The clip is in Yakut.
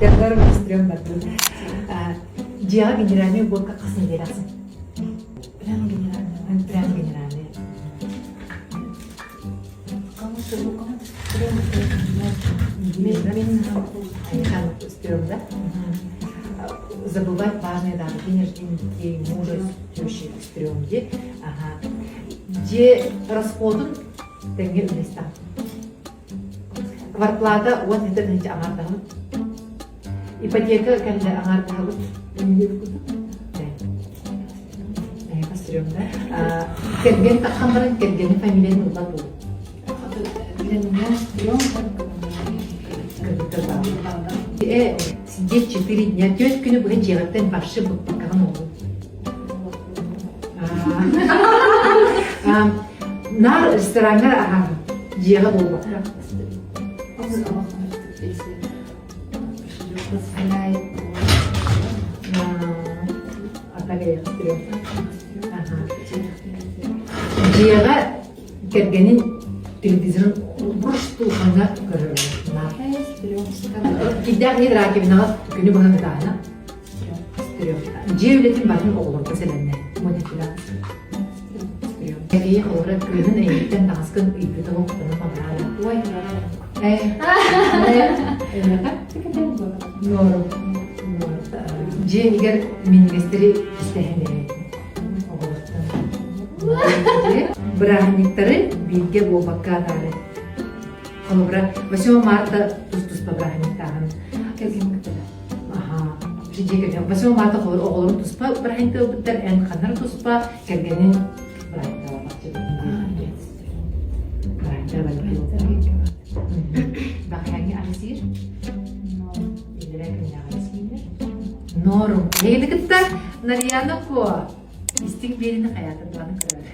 Тендер стрём бардым. Дьиэҕэ генеральный уборка хас неделя ахсын? Прям генеральный. Прям генеральный. Кому-то, у кого-то стрём, мен Стрём, да? Забывать важные даты, день рождения детей, мужа, тещи, стрём, де. Ага. Дьиэ расходун тэҥҥэ үллэстэх. Квартплата 10 тыһыынча аҥаардаһабыт. Ипотека кэллэ аҥаардаһабыт. Эһиэхэ стрём, да? Кэргэн таххан баран кэргэни фамилияны ылбат буолуҥ. Для меня стрём Кыргыттар бааллар. Э, сидеть четыре дня, түөрт күнү быһа дьиэҕиттэн вообще быппаккаҕын оҕолун. Наар рестораҥҥа аһаабыт, дьиэҕэ буолбакка. Дьиэҕэ кэргэнин телевизорын бурштулхаҥҥа көрөр. Кирдээх иһит раковинаҕа күнү быһа ытаана. Дьиэ үлэтин барытын оҕолорго сэлэннэ. Кэриэй холобура кыыһын эйигиттэн таҥаскын ыйбытын оҕотону мабараана. Ой, Норм. Дьиэ иһигэр минньигэстэри истэһэн биэрэр оҕолортон. Бырааһынньыктары бииргэ буолбакка атаары. Холобура, 8 марта тус-туспа бырааһынньыктааһын. Кэргэн кытта. Аһаа. Дьиэ кэргэн. 8 марта оҕолорун туспа бырааһынньыктыы ылбыттар, эн ханнар туспа, кэргэнин Бэҕэһээҥҥи арасиир иллэрээ күннээҕи арасиир Норум. Эйигини кытта Нарияна Ко истиҥ биэриини хайаатар даҕаны көрөр.